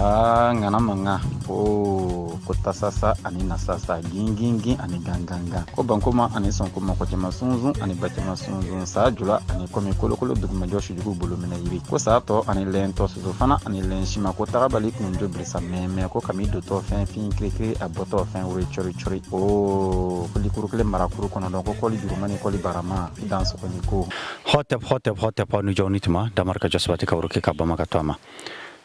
Aa, ŋana mankan o ko tasasa ani nasasa, gingingin ani gangangan, ko bankoma ani sɔnkoma, ko cɛma sunsun ani bacɛma sunsun, saa jula ani kɔmi kolokolo, dugumajɔ sujugu bolo minɛ yiri, ko saa tɔ ani lɛntɔ, soso fana ani lɛn sima, ko tagabali kunjo bilisa mɛmɛ, ko kami dotɔ fɛn fin kirikiri, a bɔtɔ fɛn wuri cɔri cɔri, o ko likuru kelen marakuru kɔnɔdɔn, ko kɔli juruma ni kɔli barama dansɔgɔni ko. Hotep, hotep, hotep, aw ni jɔw ni tuma. Damarika jɔsabati ka woroke ka bama ka to a ma.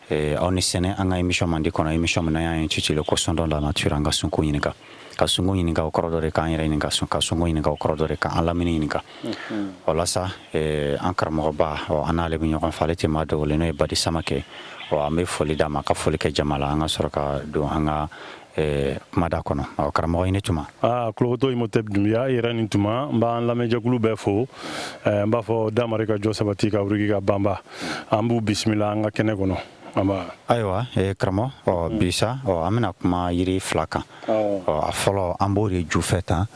Aw ni sɛnɛ an ka émission mandi kɔnɔ, émission min n'an y'a intitulé ko Sondons la nature. An ka sunko ɲininka, ka sunko ɲininka, o kɔrɔ dɔ de k'an yɛrɛ ɲininka, ka sunko ɲininka, o kɔrɔ dɔ de k'an lamini ɲininka. O la sa, an karamɔgɔba, an n'ale bɛ ɲɔgɔn fɛ, ale tɛ maa dogolen, n'o ye Badi Samakɛ. Ɔ, an bɛ foli d'a ma, ka foli kɛ jama la, an ka sɔrɔ ka don an ka kumada kɔnɔ. Ɔ, karamɔgɔ, i ni tuma. Aa, Kulokoto Imotep Dunbiya, i yɛrɛ ni tuma. N b'an lamɛnjɛkulu bɛɛ fo. N b'a fɔ damari ka jɔ sabati ka wuriki ka banba, an b'u bisimila an ka kɛnɛ kɔnɔ. Ayiwa, karamɔgɔ, ɔ, bi sa, ɔ, an bɛna kuma yiri fila kan. Ɔ, a fɔlɔ, an b'o de ju fɛ tan.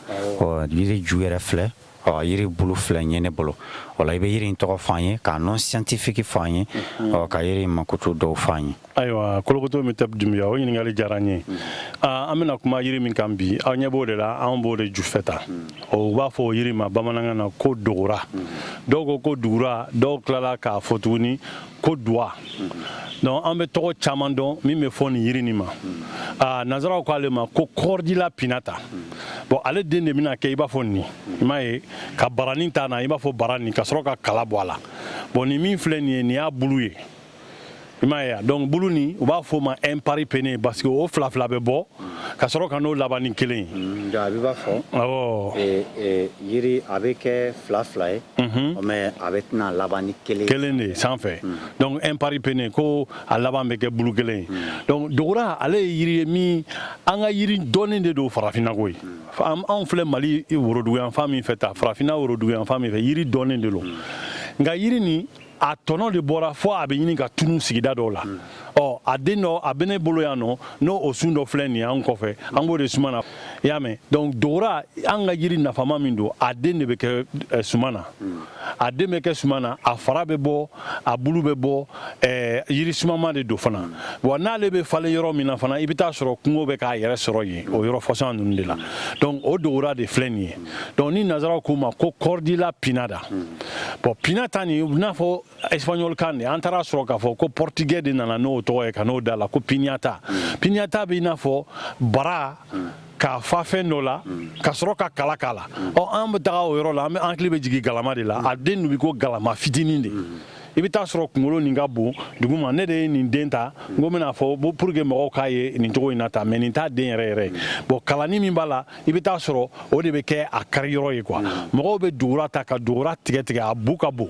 Ɔ, yiri ju yɛrɛ filɛ, ɔ, yiri bulu filɛ ɲɛ ne bolo. O la, i bɛ yiri in tɔgɔ fɔ an ye, k'a nom scientifique fɔ an ye, ɔ, ka yiri in makutu dɔw fɔ an ye. Ayiwa, Kolokoto Imotep Dunbiya, o ɲininkali diyara n ye. An bɛna kuma yiri min kan bi, aw ɲɛ b'o de la, anw b'o de ju fɛ tan. O, u b'a fɔ o yiri ma bamanankan na ko dogora, dɔw ko ko dugura, dɔw tilala k'a fɔ tuguni ko duwa. Donc an bɛ tɔgɔ caman dɔn min bɛ fɔ nin yiri nin ma. Aa, nanzaraw k'ale ma ko Cordyla pinnata. Bon, ale den de bɛna kɛ i b'a fɔ nin, i m'a ye, ka baranin ta na i b'a fɔ bara nin, ka sɔrɔ ka kala bɔ a la. Bon, nin min filɛ nin ye, nin y'a bulu ye, i m'a ye. Donc bulu nin, u b'a fɔ o ma imparipenné, parce que o fila fila bɛ bɔ ka sɔrɔ ka n'o laban ni kelen ye. A bɛ b'a fɔ yiri a bɛ kɛ fila fila ye, mais a bɛ tɛna laban ni kelen. Kelen de sanfɛ. Donc imparipenné, ko a laban bɛ kɛ bulu kelen ye. Donc dogora, ale ye yiri ye min an ka yiri dɔɔnin de don farafinna ko ye. Anw filɛ Mali woroduguyanfan min fɛ ta, farafinna woroduguyanfan min fɛ, yiri dɔɔnin de don. Nka yiri nin, a tɔnɔ de bɔra fo a bɛ ɲini ka tunu sigida dɔw la. Ɔ, a den dɔ a bɛ ne bolo yan nɔ, n'o o sun dɔ filɛ nin ye an kɔfɛ, an b'o de suma na, i y'a mɛn. Donc dogora, an ka yiri nafama min don, a den de bɛ kɛ suma na, a den bɛ kɛ suma na, a fara bɛ bɔ, a bulu bɛ bɔ, yiri sumama de don fana. Wa n'ale bɛ falen yɔrɔ min na fana, i bɛ taa sɔrɔ kungo bɛ k'a yɛrɛ sɔrɔ yen, o yɔrɔ fɔsɔn ninnu de la. Donc o dogora de filɛ nin ye. Donc ni nanzaraw k'o ma ko Cordyla pinnata. Bon, pinnata nin, n'a fɔ espagnol kan de, an taara sɔrɔ k'a fɔ ko portugais de nana n'o tɔgɔ ye ka n'o da la ko piñata. Piñata bɛ i n'a fɔ bara k'a fa fɛn dɔ la ka sɔrɔ ka kala k'a la. Ɔ, an bɛ taga o yɔrɔ la, an bɛ an hakili bɛ jigin galama de la. A den dun bɛ ko galama fitinin de, i bɛ taa sɔrɔ kunkolo nin ka bon duguma. Ne de ye nin den ta, n ko n bɛna fɔ pour que mɔgɔw k'a ye nin cogo in na ta, mais nin t'a den yɛrɛ yɛrɛ ye. Bon, kalani min b'a la, i bɛ taa sɔrɔ o de bɛ kɛ a kari yɔrɔ ye quoi. Mɔgɔw bɛ dugura ta ka dugura tigɛ tigɛ, a bu ka bon,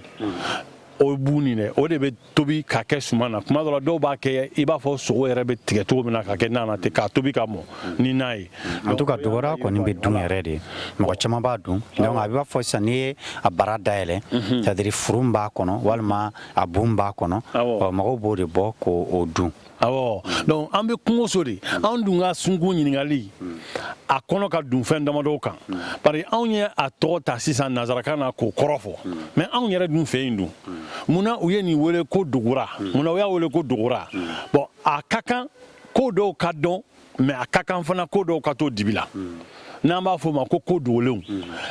o bu nin dɛ, o de bɛ tobi ka kɛ suman na. Kuma dɔ la, dɔw b'a kɛ i b'a fɔ sogo yɛrɛ bɛ tigɛ cogo min na, ka kɛ nan na ten, k'a tobi ka mɔ ni n'a ye. En tout cas, dogora kɔni bɛ dun yɛrɛ de, mɔgɔ caman b'a dun. Donc a bɛ b'a fɔ sisan, n'i ye a bara dayɛlɛ, c'est à dire furu min b'a kɔnɔ walima a bu min b'a kɔnɔ, mɔgɔw b'o de bɔ k'o dun. Awɔ. Donc an bɛ kungoso de, an dun ka sunkun ɲininkali a kɔnɔ ka dun fɛn damadɔw kan, bari anw ye a tɔgɔ ta sisan nanzarakan na k'o kɔrɔ fɔ, mais anw yɛrɛ dun fɛ yen dun, munna u ye nin wele ko dogora? Munna u y'a wele ko dogora? Bon, a ka kan ko dɔw ka dɔn, mais a ka kan fana ko dɔw ka to dibi la, n'an b'a fɔ o ma ko ko dogolenw.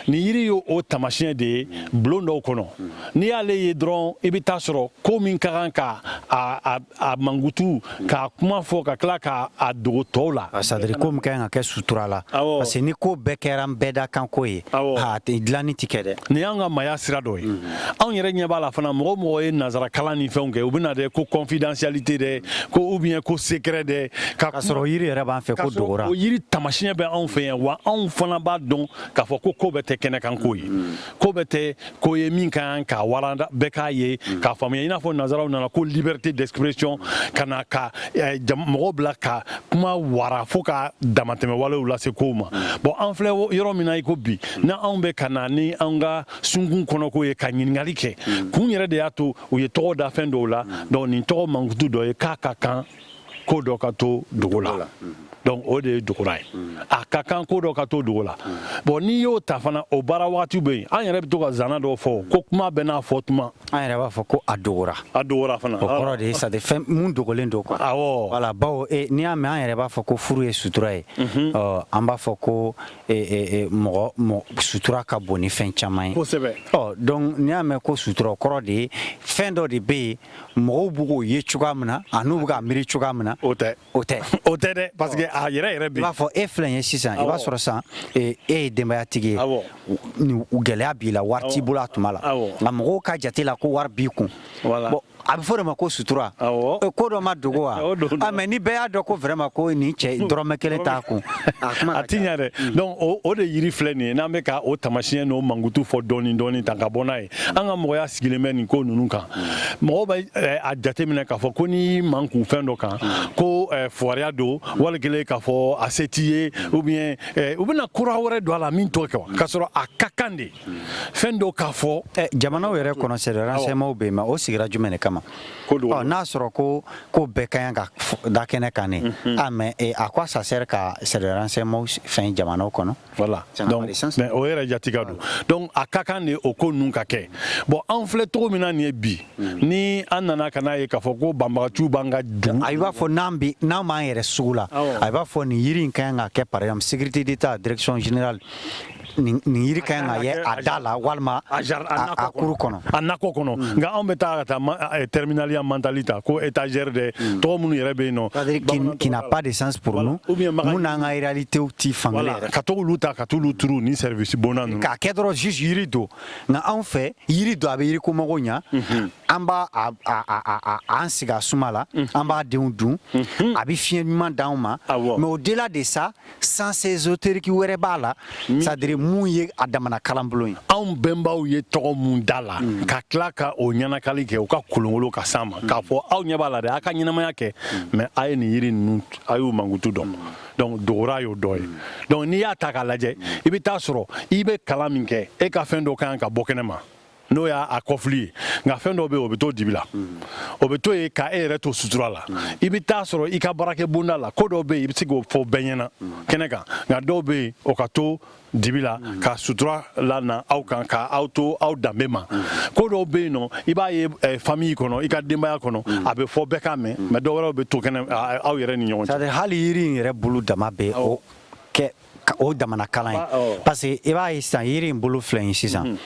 Nin yiri ye o taamasiyɛn de ye bulon dɔw kɔnɔ. N'i y'ale ye dɔrɔn, i bɛ taa sɔrɔ ko min ka kan ka a mankutu k'a kuma fɔ ka tila k'a dogo tɔw la. C'est à dire ko min ka kan ka kɛ sutura la, parce que ni ko bɛɛ kɛra bɛɛ da kan ko ye, a tɛ dilanni tɛ kɛ dɛ. Nin y'an ka maaya sira dɔ ye. Anw yɛrɛ ɲɛ b'a la fana, mɔgɔ mɔgɔ ye nanzara kalan ni fɛnw kɛ, u bɛ na dɛ ko confidentialité dɛ, ko ou bien ko secret dɛ. Ka sɔrɔ yiri yɛrɛ b'an fɛ ko dogora. O yiri taamasiyɛn bɛ anw fɛ yan wa. Anw fana b'a dɔn k'a fɔ ko ko bɛɛ tɛ kɛnɛkan ko ye, ko bɛɛ tɛ ko ye min ka kan ka walanda bɛɛ k'a ye k'a faamuya. I n'a fɔ nanzaraw nana ko liberté d'expression, ka na ka mɔgɔw bila ka kuma wara fo ka damatɛmɛ walew lase kow ma. Bon, an filɛ yɔrɔ min na i ko bi, n'anw bɛ ka na ni an ka sunkun kɔnɔko ye ka ɲininkali kɛ, kun yɛrɛ de y'a to u ye tɔgɔ da fɛn dɔw la. Donc nin tɔgɔ mankutu dɔ ye k'a ka kan. ko dɔ ka to dogo la. Donc o de ye dogora ye. A ka kan ko dɔ ka to dogo la. Bon, n'i y'o ta fana, o baara wagati bɛ yen. An yɛrɛ bɛ to ka zana dɔ fɔ ko kuma bɛɛ n'a fɔ tuma. An yɛrɛ b'a fɔ ko a dogora. A dogora fana. O kɔrɔ de ye, c'est à dire fɛn mun dogolen don, quoi. Voilà, bawo n'i y'a mɛn an yɛrɛ b'a fɔ ko furu ye sutura ye, ɔ, an b'a fɔ ko mɔgɔ sutura ka bon ni fɛn caman ye. Ɔ, donc n'i y'a mɛn ko sutura, o kɔrɔ de ye fɛn dɔ de bɛ yen, mɔgɔw b'u k'o ye cogoya min na, a n'u bɛ k'a miiri cogoya min na. O tɛ. O tɛ. O tɛ dɛ, parce que a yɛrɛ yɛrɛ bɛ I b'a fɔ e filɛ nin ye sisan, i b'a sɔrɔ sisan e ye denbayatigi ye, ni gɛlɛya b'i la, wari t'i bolo a tuma la, nka mɔgɔw ka jate la ko wari b'i kun. Bon, a bɛ fɔ o de ma ko sutura. Ko dɔ ma dogo wa? Ah, mais ni bɛɛ y'a dɔn ko vraiment ko nin cɛ dɔrɔmɛ kelen t'a kun, a kuma a ti ɲɛ dɛ. Donc o de yiri filɛ nin ye, n'an bɛ ka o tamasiyɛn n'o mankutu fɔ dɔɔni dɔɔni tan ka bɔ n'a ye. An ka mɔgɔya sigilen bɛ nin ko ninnu kan. Mɔgɔw bɛ a jateminɛ k'a fɔ ko n'i man kun fɛn dɔ kan, ko fugariya don, wali kelen k'a fɔ a se t'i ye, ou bien u bɛna kura wɛrɛ don a la min t'o kɛ, k'a sɔrɔ a ka kan de fɛn dɔ k'a fɔ. Jamanaw yɛrɛ kɔnɔ, c'est renseignement bɛ yen, mais o sigira jumɛn de kama? Ɔ, n'a sɔrɔ ko bɛɛ ka kan ka da kɛnɛ kan ne, ah, mais à quoi ça sert ka c'est renseignement fɛn jamanaw kɔnɔ? Voilà, donc mais o yɛrɛ jati ka don. Donc a ka kan de o ko ninnu ka kɛ. Bon, an filɛ cogo min na nin ye bi, ni an nana ka n'a ye k'a fɔ ko banbagaciw b'an ka dugu. A b'a fɔ n'an bi n'an b'an yɛrɛ sugu la, a b'a fɔ nin yiri in ka kan ka kɛ, par exemple sécurité d'État, direction générale, nin yiri ka kan ka ye a da la walima a kuru kɔnɔ. A nakɔ kɔnɔ. Nka anw bɛ taa ka taa terminal mentali ta ko étagère dɛ, tɔgɔ minnu yɛrɛ bɛ yen nɔ. C'est-à-dire qui n'a pas de sens pour nous, mun n'an ka réalité ti fankelen yɛrɛ. Ka t'olu ta ka t'olu turu ni service bonda ninnu. K'a kɛ dɔrɔn juste yiri don. Nka anw fɛ, yiri don, a bɛ yiri ko mago ɲa, an b'a an sigi a suma la, an b'a denw dun, a bɛ fiɲɛ ɲuman d'anw ma. Mais au-delà de ça, sens ésotérique wɛrɛ b'a la, c'est-à-dire mun ye a damana kalanbulon ye. Anw bɛnbaw ye tɔgɔ mun da la, ka tila ka o ɲɛnakali kɛ, u ka kolonkolon ka s'an ma k'a fɔ aw ɲɛ b'a la dɛ, a ka ɲɛnamaya kɛ, mais a ye nin yiri ninnu, a y'u mankutu dɔn. Donc dogora y'o dɔ ye. Donc n'i y'a ta k'a lajɛ, i bɛ taa sɔrɔ i bɛ kalan min kɛ, e ka fɛn dɔ kan ka bɔ kɛnɛ ma, n'o y'a kɔfili ye, nka fɛn dɔw bɛ yen, o bɛ to dibi la, o bɛ to yen ka e yɛrɛ to sutura la. I bɛ taa sɔrɔ i ka baarakɛ bonda la, ko dɔw bɛ yen, i bɛ se k'o fɔ bɛɛ ɲɛna kɛnɛ kan, nka dɔw bɛ yen, o ka to dibi la ka sutura la na aw kan, ka aw to aw danbe ma. Ko dɔw bɛ yen nɔ, i b'a ye famille kɔnɔ, i ka denbaya kɔnɔ, a bɛ fɔ bɛɛ k'a mɛn, mais dɔw wɛrɛw bɛ to kɛnɛ aw yɛrɛ ni ɲɔgɔn cɛ. C'est-à-dire hali yiri in yɛrɛ bolo dama bɛ o kɛ o damana kalan ye, parce que i b'a ye sisan, yiri in bolo filɛ nin ye sisan,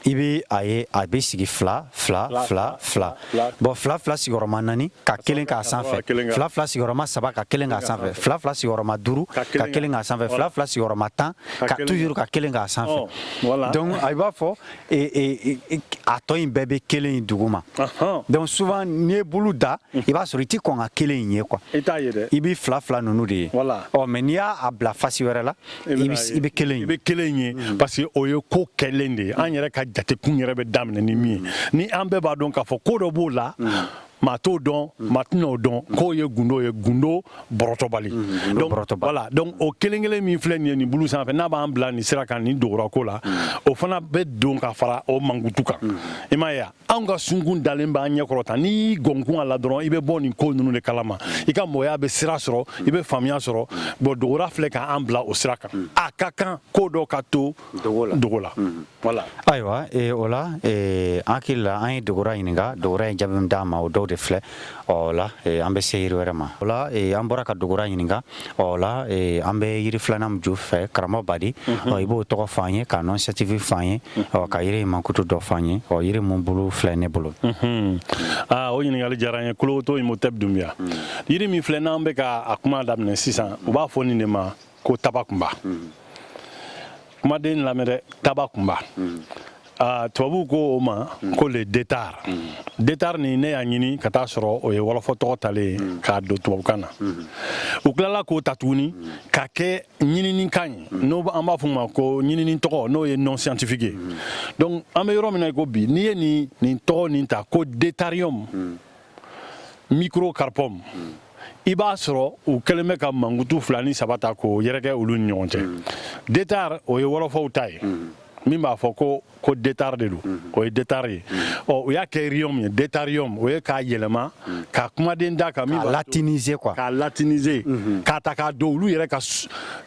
i bɛ a ye a bɛ sigi fila fila fila fila. Bon, fila fila sigiyɔrɔma naani ka kelen k'a sanfɛ, fila fila sigiyɔrɔma saba ka kelen k'a sanfɛ, fila fila sigiyɔrɔma duuru ka kelen k'a sanfɛ, fila fila sigiyɔrɔma 10 ka toujours ka kelen k'a sanfɛ. Donc a b'a fɔ a tɔ in bɛɛ bɛ kelen in duguma. Donc souvent n'i ye bolo da, i b'a sɔrɔ i ti kɔn ka kelen in ye, quoi. I t'a ye dɛ. I bɛ fila fila ninnu de ye. Ɔ, mais n'i y'a bila face wɛrɛ la, i bɛ kelen ye. I bɛ kelen ye, parce que o ye ko kɛlen de ye. An yɛrɛ ka jatekun yɛrɛ bɛ daminɛ ni min ye, ni an bɛɛ b'a dɔn k'a fɔ ko dɔ b'o la, maa t'o dɔn, maa tɛna o dɔn, k'o ye gundo ye, gundo bɔrɔtɔbali. Donc voilà, donc o kelen kelen min filɛ nin ye nin bulu sanfɛ, n'a b'an bila nin sira kan, nin dogora ko la, o fana bɛ don ka fara o mankutu kan. I m'a ye, anw ka sunkun dalen b'an ɲɛkɔrɔ tan, n'i y'i gɔnkun a la dɔrɔn, i bɛ bɔ nin ko ninnu de kalama, i ka mɔgɔya bɛ sira sɔrɔ, i bɛ faamuya sɔrɔ. Bon, dogora filɛ k'an bila o sira kan. A ka kan ko dɔ ka to dogo la. Voilà. Ayiwa, o la an hakili la, an ye dogora ɲininka, dogora ye jaabi min d'an ma, o dɔw de filɛ. Ɔ la, an bɛ se yiri wɛrɛ ma. O la, an bɔra ka dogora ɲininka. Ɔ la, an bɛ yiri filanan min ju fɛ, karamɔgɔ Badi, ɔ, i b'o tɔgɔ fɔ an ye, ka nom scientifique fɔ an ye, ɔ, ka yiri in mankutu dɔ fɔ an ye. Ɔ, yiri mun bolo filɛ ne bolo. Aa, o ɲininkali diyara n ye. Kolokoto Imhotep Dunbiya, yiri min filɛ n'an bɛ ka a kuma daminɛ sisan, u b'a fɔ nin de ma ko tabakunba. Kumaden lamɛn dɛ, tabakunba. Tubabuw ko o ma ko le detard. Detard ni ne y'a ɲini ka taa sɔrɔ, o ye wɔlɔfɔ tɔgɔ talen ye k'a don tubabukan na. U tilala k'o ta tuguni ka kɛ ɲininikan ye, n'o an b'a fɔ o ma ko ɲinini tɔgɔ, n'o ye nom scientifique ye. Donc an bɛ yɔrɔ min na i ko bi, n'i ye nin tɔgɔ nin ta ko Detarium microcarpum, i b'a sɔrɔ u kɛlen bɛ ka mankutu fila ni saba ta k'o yɛrɛkɛ olu ni ɲɔgɔn cɛ. Detard, o ye wɔlɔfɔw ta ye. Min b'a fɔ ko detare de don, o ye detare ye. Ɔ, u y'a kɛ rium ye, detarium. O ye k'a yɛlɛma ka kumaden da kan min K'a latiniser quoi. K'a latiniser, k'a ta k'a don olu yɛrɛ ka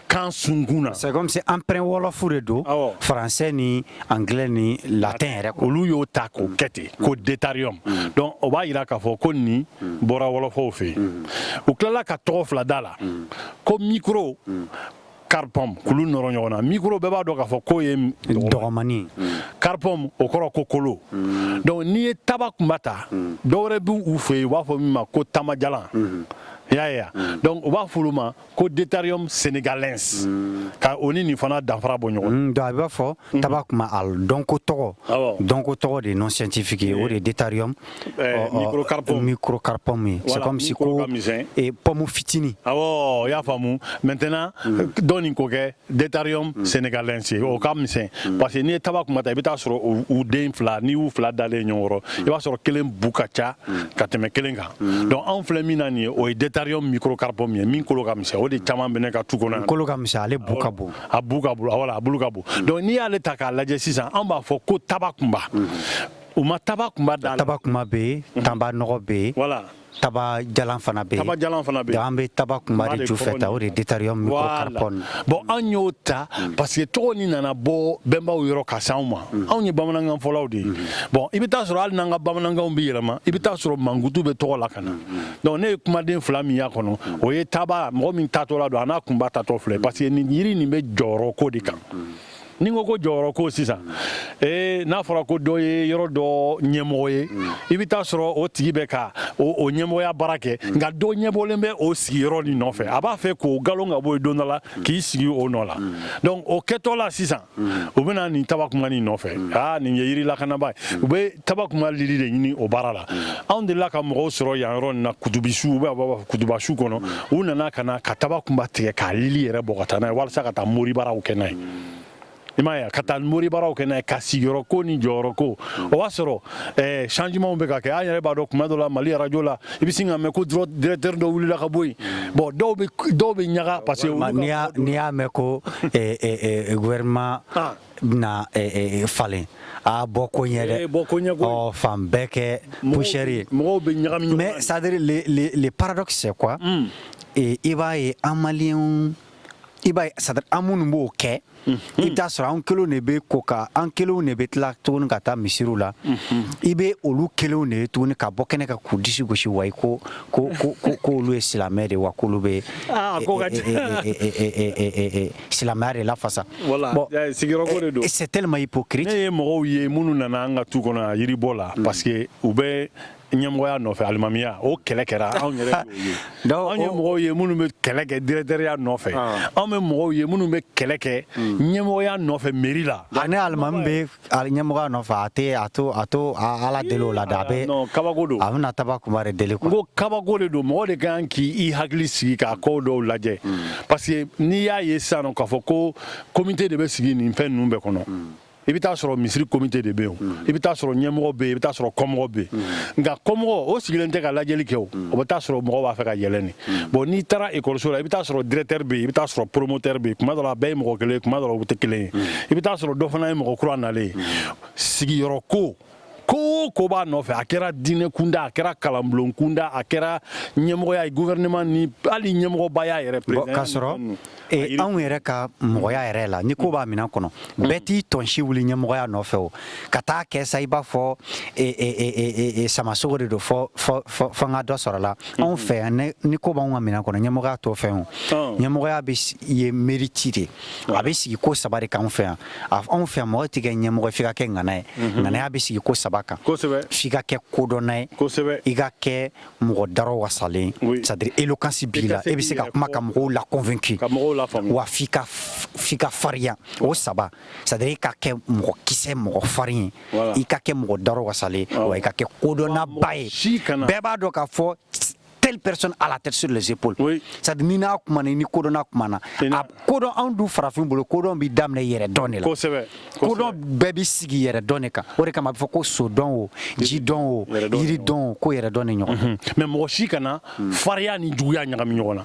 kan sunkun na. C'est comme si emprunt wolof de don. Français ni anglais ni latin yɛrɛ quoi. Olu y'o ta k'o kɛ ten ko detarium. Donc o b'a yira k'a fɔ ko nin bɔra wɔlɔfɔw fɛ yen. U tilala ka tɔgɔ fila da la ko micro carpum, k'olu nɔrɔ ɲɔgɔn na. Micro, bɛɛ b'a dɔn k'a fɔ k'o ye dɔgɔmani. Carpum, o kɔrɔ ko kolo. Donc n'i ye taba kunba ta, dɔwɛrɛ b'u fɛ yen, u b'a fɔ min ma ko tamajalan. I y'a ye wa? Donc u b'a fɔ olu ma ko Detarium senegalense, ka o ni nin fana danfara bɔ ɲɔgɔn na. Donc a b'a fɔ taba kuma a dɔnko tɔgɔ. Dɔnko tɔgɔ de nom scientifique ye, o de ye Detarium Microcarpum. Microcarpum ye. C'est Voilà, comme si micro ko ka misɛn. Pomme fitinin. Awɔ, i y'a faamu. Maintenant, dɔ nin k'o kɛ Detarium senegalense ye, o ka misɛn, parce que n'i ye taba kunba ta, i bɛ taa sɔrɔ u den fila, n'i y'u fila dalen ɲɔgɔn kɔrɔ, i b'a sɔrɔ kelen bu ka ca ka tɛmɛ kelen kan. Donc anw filɛ min na nin ye, o ye Detarium microcarpum ye, min kolo ka misɛn. O de caman bɛ ne ka tu kɔnɔ yan. Kolo ka misɛn, ale bu ka bon. A bu ka bon, wala a bulu ka bon. Donc n'i y'ale ta k'a lajɛ sisan, an b'a fɔ ko taba kunba. U ma taba kunba da la. Taba kuma bɛ yen, tanba nɔgɔ bɛ yen. Taba jalan fana bɛ yen. Taba jalan fana bɛ yen. Donc an bɛ taba kunba de ju fɛ ta, o de ye Detarium microcarpum. Bon, an y'o ta parce que tɔgɔ nin nana bɔ bɛnbaw yɔrɔ ka se anw ma. Anw ye bamanankan fɔlaw de ye. Bon, i bɛ taa sɔrɔ hali n'an ka bamanankanw bɛ yɛlɛma, i bɛ taa sɔrɔ mankutu bɛ tɔgɔ la ka na. Donc ne ye kumaden fila min y'a kɔnɔ, o ye taba mɔgɔ min tatɔ la don, a n'a kunba tatɔ filɛ, parce que nin yiri nin bɛ jɔyɔrɔ ko de kan. Ni n ko ko jɔyɔrɔ ko sisan, n'a fɔra ko dɔ ye yɔrɔ dɔ ɲɛmɔgɔ ye, i bɛ taa sɔrɔ o tigi bɛ ka o ɲɛmɔgɔya baara kɛ, nka dɔ ɲɛbɔlen bɛ o sigiyɔrɔ nin nɔfɛ, a b'a fɛ k'o galon ka bɔ yen don dɔ la k'i sigi o nɔ la. Donc o kɛtɔ la sisan, u bɛna nin taba kuma nin nɔfɛ. Aa, nin ye yiri lakanaba ye. U bɛ taba kuma lili de ɲini o baara la. Anw delila ka mɔgɔw sɔrɔ yan yɔrɔ nin na, kutubisu, u b'a fɔ kutubasu kɔnɔ. U nana ka na ka taba kunba tigɛ k'a lili yɛrɛ bɔ ka taa n'a ye, walasa ka taa moribaaraw kɛ n'a ye. I m'a ye, ka taa moribaaraw kɛ n'a ye, ka sigiyɔrɔ ko ni jɔyɔrɔ ko. O b'a sɔrɔ changement bɛ ka kɛ. An yɛrɛ b'a dɔn, kuma dɔ la, Mali arajo la, i bɛ sin ka mɛn ko directeur dɔ wulila ka bɔ yen. Bon, dɔw bɛ ɲaga parce que N'i y'a mɛn ko gouvernement bɛna falen, a bɔ ko ɲɛ dɛ. Bɔ ko ɲɛ. Ɔ, fan bɛɛ kɛ poussière ye. Mɔgɔw bɛ ɲagami ɲɔgɔn. Mais c'est à dire le paradoxe, c'est quoi? I b'a ye, an maliyɛnw, i b'a ye, c'est à dire an minnu b'o kɛ, i bɛ taa sɔrɔ an kelenw de bɛ ko ka an kelenw de bɛ tila tuguni ka taa misiriw la. I bɛ olu kelenw de ye tuguni ka bɔ kɛnɛ kan k'u disi gosi wa ko olu ye silamɛ de, wa k'olu bɛ silamɛya de lafasa. Voilà, sigiyɔrɔ ko de don. C'est tellement hypocrite. Ne ye mɔgɔw ye minnu nana an ka tu kɔnɔ yiribɔ la, parce que u bɛ ɲɛmɔgɔya nɔfɛ, alimamiya, o kɛlɛ kɛra, anw yɛrɛ y'o ye. Anw ye mɔgɔw ye minnu bɛ kɛlɛ kɛ directeur nɔfɛ. Anw bɛ mɔgɔw ye minnu bɛ kɛlɛ kɛ ɲɛmɔgɔya nɔfɛ mairie la. Ne alimami bɛ ɲɛmɔgɔya nɔfɛ, a tɛ a to Ala deli o la dɛ, a bɛ Non, kabako don. A bɛna taba kunba de deli quoi. N ko kabako de don. Mɔgɔ de kan k'i hakili sigi k'a ko dɔw lajɛ, parce que n'i y'a ye sisan nɔ k'a fɔ ko comité de bɛ sigi nin fɛn ninnu bɛɛ kɔnɔ, i bɛ taa sɔrɔ misiri comité de bɛ yen, i bɛ taa sɔrɔ ɲɛmɔgɔ bɛ yen, i bɛ taa sɔrɔ kɔmɔgɔ bɛ yen. Nka kɔmɔgɔ o sigilen tɛ ka lajɛli kɛ, o bɛ taa sɔrɔ mɔgɔ b'a fɛ ka yɛlɛ nin. Bon, n'i taara ekɔliso la, i bɛ taa sɔrɔ directeur bɛ yen, i bɛ taa sɔrɔ promoteur bɛ yen. Kuma dɔ la, a bɛɛ ye mɔgɔ kelen ye, kuma dɔ la, u tɛ kelen ye. I bɛ taa sɔrɔ dɔ fana ye mɔgɔ kura nalen ye. Sigiyɔrɔ ko, ko o ko b'a nɔfɛ, a kɛra diinɛ kunda, a kɛra kalanbulon kunda, a kɛra ɲɛmɔgɔya ye, gouvernement ni hali ɲɛmɔgɔbaya yɛrɛ. Bon, k'a sɔrɔ anw yɛrɛ ka mɔgɔya yɛrɛ la, ni ko b'a minɛn kɔnɔ, bɛɛ t'i tɔnsi wuli ɲɛmɔgɔya nɔfɛ. O ka taa kɛ sa, i b'a fɔ samasogo de don, fɔ fɔ n ka dɔ sɔrɔ la. Anw fɛ yan, ni ko b'anw ka minɛn kɔnɔ, ɲɛmɔgɔya t'o fɛn. O ɲɛmɔgɔya bɛ ye mérite de, a bɛ sigi ko saba de kan anw fɛ yan. Anw fɛ yan, mɔgɔ tɛ kɛ ɲɛmɔgɔ f'i ka kɛ ŋana ye. Ŋanaya bɛ sigi ko saba kan. F'i ka kɛ kodɔnna ye. I ka kɛ mɔgɔ darɔ wasalen, c'est à dire éloquence b'i la, e bɛ se ka kuma ka mɔgɔw la convaincu, wa f'i ka farinya. O saba, c'est à dire i ka kɛ mɔgɔ kisɛ, mɔgɔ farin ye, i ka kɛ mɔgɔ darɔ wasalen, wa i ka kɛ kodɔnnaba ye. Bɛɛ b'a dɔn k'a fɔ Telle personne a la tête sur les épaules. C'est-à-dire ni n'a kumana, ni kodɔn n'a kumana. A kodɔn, anw dun farafin bolo, kodɔn bɛ daminɛ yɛrɛ dɔn de la. Kodɔn bɛɛ bɛ sigi yɛrɛ dɔn de kan. O de kama a bɛ fɔ ko so dɔn o, ji dɔn o, yiri dɔn o, ko yɛrɛ dɔn de ɲɔgɔn. Mais mɔgɔ si kana farinya ni juguya ɲagami ɲɔgɔn na.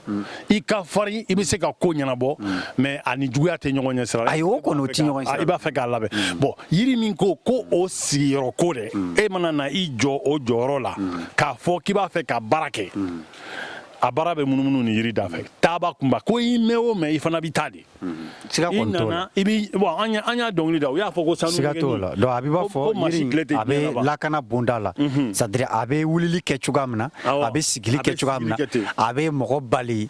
I ka farin, i bɛ se ka ko ɲɛnabɔ, mais a ni juguya tɛ ɲɔgɔn ɲɛ sira la. Ayi, o kɔni, o tɛ ɲɔgɔn sira. I b'a fɛ k'a labɛn. Bon, yiri min ko ko o sigiyɔrɔ ko dɛ, e mana na i jɔ o jɔyɔrɔ la k'a fɔ k'i b'a fɛ ka baara kɛ, a baara bɛ munumunu ni yiri da fɛ. Taaba kunba ko i mɛn o mɛn, i fana bɛ taa de. Siga kɔni t'o la. I bi, bon, an y'a dɔnkili da, u y'a fɔ ko sanu. Siga t'o la. Donc a b'i b'a fɔ yiri a bɛ lakana bonda la, c'est à dire a bɛ wulili kɛ cogoya min na, a bɛ sigili kɛ cogoya min na, a bɛ mɔgɔ bali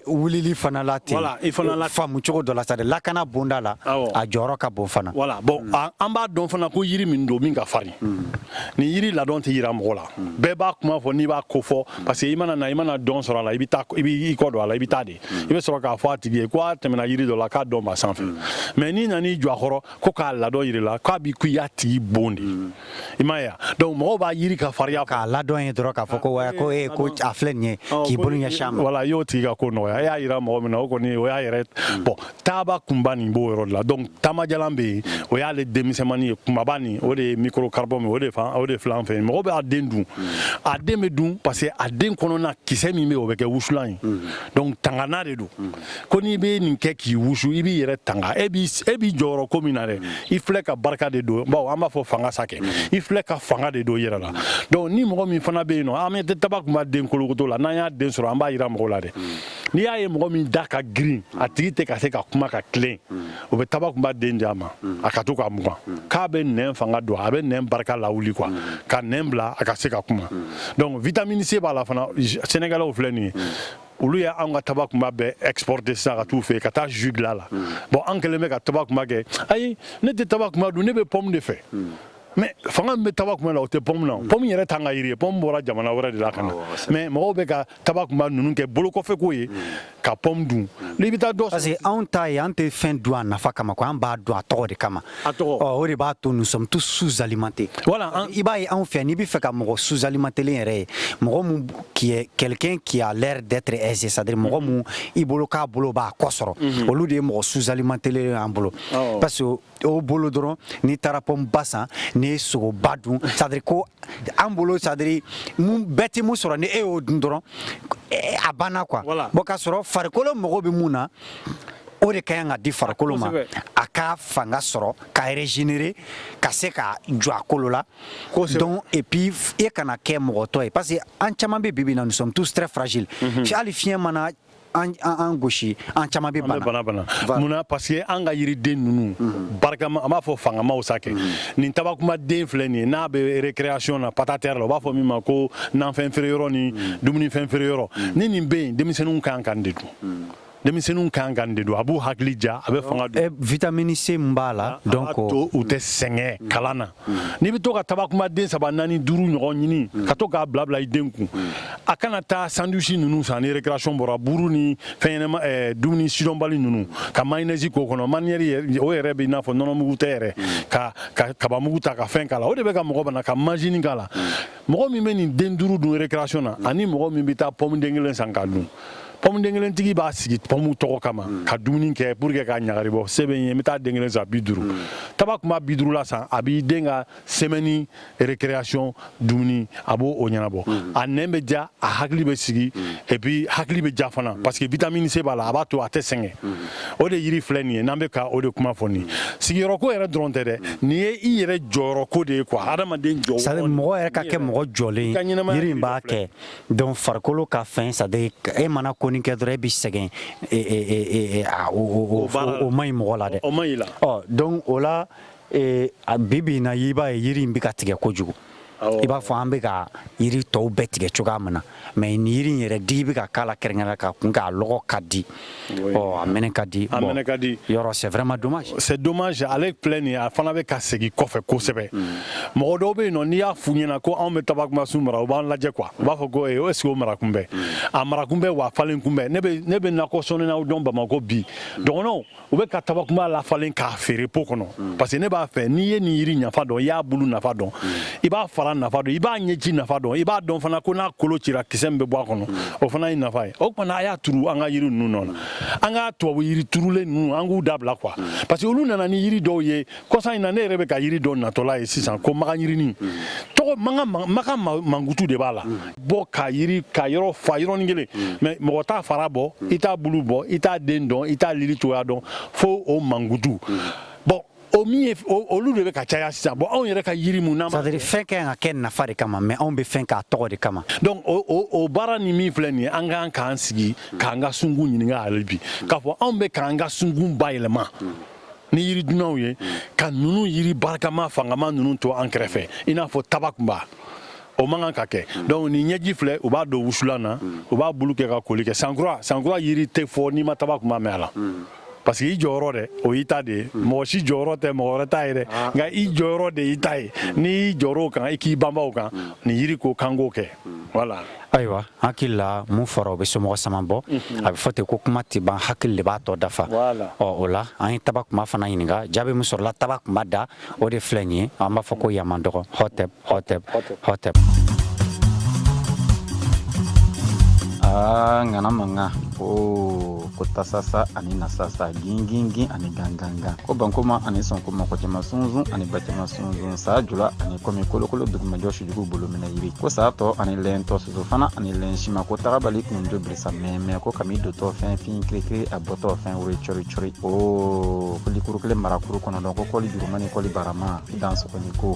wulili fana la ten. Voilà, i fana la. Faamu cogo dɔ la, c'est à dire lakana bonda la, a jɔyɔrɔ ka bon fana. Voilà. Bon, an b'a dɔn fana ko yiri min don min ka farin, nin yiri ladɔn tɛ yira mɔgɔ la. Bɛɛ b'a kuma fɔ n'i b'a ko fɔ, parce que i mana na, i mana dɔn sɔrɔ a la, i bɛ taa, i b'i kɔ don a la, i bɛ taa de, i bɛ sɔrɔ k'a fɔ a tigi ye ko a tɛmɛna yiri dɔ la k'a dɔn b'a sanfɛ. Mais n'i nan'i jɔ a kɔrɔ ko k'a ladɔn yiri la, k'a b'i ko i y'a tigi bon de, i m'a ye wa? Donc mɔgɔw b'a yiri ka farinya k'a ladɔn ye dɔrɔn, k'a fɔ ko wa ko e ko a filɛ nin ye, k'i bolo ɲɛsin a ma. Voilà, i y'o tigi ka ko nɔgɔya. E y'a yira mɔgɔ min na, o kɔni, o y'a yɛrɛ. Bon, taaba kunba nin b'o yɔrɔ de la. Donc taamajalan bɛ yen, o y'ale denmisɛnmanin ye. Kunbaba nin, o de ye microcarpum ye, o de fan, o de filɛ an fɛ yen. Mɔgɔw bɛ a den dun, a den bɛ dun parce que a den kɔnɔna kisɛ min bɛ yen, o bɛ kɛ wusulan ye. Donc tangana de don ko n'i bɛ nin kɛ k'i wusu, i b'i yɛrɛ tanga. E b'i jɔyɔrɔ ko min na dɛ, i filɛ ka barika de don, bawo an b'a fɔ fanga sa kɛ, i filɛ ka fanga de don i yɛrɛ la. Donc ni mɔgɔ min fana bɛ yen nɔ, an bɛ taba kunba den kolokoto la, n'an y'a den sɔrɔ, an b'a yira mɔgɔw la dɛ. N'i y'a ye mɔgɔ min da ka girin, a tigi tɛ ka se ka kuma ka tilen, o bɛ taba kunba den di a ma, a ka to k'a mugan, k'a bɛ nɛn fanga don, a bɛ nɛn barika lawuli quoi, ka nɛn bila a ka se ka kuma. Donc vitamine C b'a la fana. Sénégalais filɛ nin ye, olu ye anw ka taba kunba bɛɛ exporter sisan ka t'u fɛ yen ka taa jus dilan la. Bon, an kɛlen bɛ ka taba kunba kɛ. Ayi, ne tɛ taba kunba dun, ne bɛ pomme de fɛ. Mais fanga min bɛ taba kunba la, o tɛ pomme na. Pomme yɛrɛ t'an ka yiri ye, pomme bɔra jamana wɛrɛ de la ka na. Mais mɔgɔw bɛ ka taba kunba ninnu kɛ bolokɔfɛ ko ye ka pomme dun. N'i bɛ taa dɔ Parce que anw ta ye, an tɛ fɛn dun a nafa kama quoi, an b'a dun a tɔgɔ de kama. A tɔgɔ. Ɔ, o de b'a to nous sommes tous sous-alimentés. Voilà. I b'a ye, anw fɛ, n'i bɛ fɛ ka mɔgɔ sous-alimenté yɛrɛ ye, mɔgɔ mun qui est quelqu'un qui a l'air d'être aisé, c'est-à-dire mɔgɔ mun i bolo k'a bolo b'a kɔ sɔrɔ, olu de ye mɔgɔ sous-alimenté ye an bolo. Parce que o bolo dɔrɔn, n'i taara pomme ba san, n'i ye sogoba dun, c'est-à-dire ko an bolo, c'est-à-dire mun bɛɛ tɛ mun sɔrɔ, ni e y'o dun dɔrɔn, a banna quoi. Bon, k'a sɔrɔ farikolo mago bɛ mun na, o de ka kan ka di farikolo ma, a ka fanga sɔrɔ ka régénérer, ka se ka jɔ a kolo la. Donc et puis e kana kɛ mɔgɔ tɔ ye, parce que an caman bɛ bi bi in na, nous sommes tous très fragiles. Hali fiɲɛ mana an gosi, an caman bɛ bana. Bana. Bana. Munna? Parce que an ka yiriden ninnu barikama, an b'a fɔ fangamaw sa kɛ. Nin tabakuma den filɛ nin ye, n'a bɛ récréation na, pataterre la, u b'a fɔ min ma ko nanfɛn feere yɔrɔ ni dumunifɛn feere yɔrɔ, ni nin bɛ yen, denmisɛnninw kan ka nin de dun, denmisɛnninw kan ka nin de dun. A b'u hakili ja, a bɛ fanga don. Vitamine C min b'a la. Donc to u tɛ sɛgɛn kalan na. N'i bɛ to ka tabakuma den saba, naani, duuru ɲɔgɔn ɲini ka to k'a bila bila i den kun, a kana taa sandwich ninnu san ni récréation bɔra, buru ni fɛn ɲɛnama, dumuni sidɔnbali ninnu, ka mayonnaise k'o kɔnɔ. Mayonnaise o yɛrɛ bɛ i n'a fɔ nɔnɔmugu tɛ yɛrɛ, ka kabamugu ta ka fɛn k'a la, o de bɛ ka mɔgɔ bana, ka manjini k'a la. Mɔgɔ min bɛ nin den duuru dun récréation na, ani mɔgɔ min bɛ taa pomme den kelen san k'a dun, pomme den kelen tigi b'a sigi pomme tɔgɔ kama ka dumuni kɛ pour que k'a ɲagari bɔ. Se bɛ n ye, n bɛ taa den kelen san 50. Taba kun b'a 50 la san, a b'i den ka semaine récréation dumuni, a b'o o ɲɛnabɔ. A nɛn bɛ ja, a hakili bɛ sigi, et puis hakili bɛ ja fana, parce que vitamine C b'a la, a b'a to a tɛ sɛgɛn. O de yiri filɛ nin ye, n'an bɛ ka o de kuma fɔ nin ye. Sigiyɔrɔko yɛrɛ dɔrɔn tɛ dɛ, nin ye i yɛrɛ jɔyɔrɔko de ye quoi, hadamaden jɔyɔrɔ. C'est à dire mɔgɔ yɛrɛ ka kɛ mɔgɔ jɔlen. I ka ɲɛnamaya. Yiri in b'a kɛ. Donc farikolo ka fɛn, c'est à dire e mana ko nin kɛ dɔrɔn, e bɛ sɛgɛn, o man ɲi mɔgɔ la dɛ. O man ɲi la. Ɔ, donc o la, bi bi in na, i b'a ye yiri in bɛ ka tigɛ kojugu. I b'a fɔ an bɛ ka yiri tɔw bɛɛ tigɛ cogoya min na, mais nin yiri in yɛrɛ, digi bɛ ka k'a la kɛrɛnkɛrɛn ka kun k'a lɔgɔ ka di, ɔ, a mɛnɛ ka di. A mɛnɛ ka di. Yɔrɔ, c'est vraiment dommage. C'est dommage. Ale filɛ nin ye, a fana bɛ ka segin kɔfɛ kosɛbɛ. Mɔgɔ dɔw bɛ yen nɔ, n'i y'a f'u ɲɛna ko anw bɛ tabakumasun mara, u b'an lajɛ quoi, u b'a fɔ ko est ce que o mara kun bɛ a mara kun bɛ wa falen kun bɛ. Ne bɛ nakɔ sɔnninaw dɔn Bamakɔ bi, dɔgɔnɔw, u bɛ ka tabakuma lafalen k'a feere pot kɔnɔ, parce que ne b'a fɛ n'i ye nin yiri nafa dɔn, i y'a bulu nafa dɔn, i b'a fara. fara nafa dɔn, i b'a ɲɛci nafa dɔn, i b'a dɔn fana ko n'a kolo cira, kisɛ min bɛ bɔ a kɔnɔ, o fana ye nafa ye. O tuma, a y'a turu an ka yiri ninnu nɔ na. An ka tubabu yiri turulen ninnu, an k'u dabila quoi, parce que olu nana ni yiri dɔw ye kɔsa in na. Ne yɛrɛ bɛ ka yiri dɔw natɔla ye sisan ko makan yirini, tɔgɔ makan mankutu de b'a la bɔ ka yiri ka yɔrɔ fa yɔrɔnin kelen, mais mɔgɔ t'a fara bɔ, i t'a bulu bɔ, i t'a den dɔn, i t'a lili cogoya dɔn, fo o mankutu. Bon, o min ye, olu de bɛ ka caya sisan. Bon, anw yɛrɛ ka yiri mun n'an C'est à dire, fɛn ka kan ka kɛ nafa de kama, mais anw bɛ fɛn k'a tɔgɔ de kama. Donc o baara ni min filɛ nin ye, an kan k'an sigi k'an ka sunkun ɲininka hali bi, k'a fɔ anw bɛ k'an ka sunkun bayɛlɛma ni yiri dunanw ye, ka ninnu yiri barikama fangama ninnu to an kɛrɛfɛ, i n'a fɔ tabakunba. O man kan ka kɛ. Donc nin ɲɛji filɛ, u b'a don wusulan na, u b'a bulu kɛ ka koli kɛ. Sankura, sankura yiri tɛ fɔ n'i ma tabakunba mɛn a la, parce que i jɔyɔrɔ dɛ, o y'i ta de ye. Mɔgɔ si jɔyɔrɔ tɛ mɔgɔ wɛrɛ ta ye dɛ, nka i jɔyɔrɔ de y'i ta ye. N'i y'i jɔr'o kan, i k'i banba o kan. Nin yiri ko k'an k'o kɛ, voilà. Ayiwa, hakili la mun fɔra, o bɛ somɔgɔ saman bɔ. A bɛ fɔ ten ko kuma tɛ ban, hakili de b'a tɔ dafa. Ɔ, o la an ye taba kuma fana ɲininka. Jaabi min sɔrɔla taba kuma da, o de filɛ nin ye. An b'a fɔ ko yaman dɔgɔ, hɔtɛp, hɔtɛp, hɔtɛp. Aa, ŋana mankan o ko tasasa ani nasasa, gingingin ani gangangan, ko bankoma ani sɔnkoma, ko cɛma sunsun ani bacɛma sunsun, saa jula ani kɔmi kolokolo dugumajɔ sujugu bolo minɛ yiri, ko saa tɔ ani lɛntɔ soso fana ani lɛn sima, ko tagabali kunjo birisa mɛmɛ, ko kami dotɔ fɛn fin kirikiri, a bɔtɔ fɛn wuri cɔri cɔri, o ko likuru kelen marakuru kɔnɔdɔn, ko kɔli juruma ni kɔli barama, i dan sɔgɔni ko.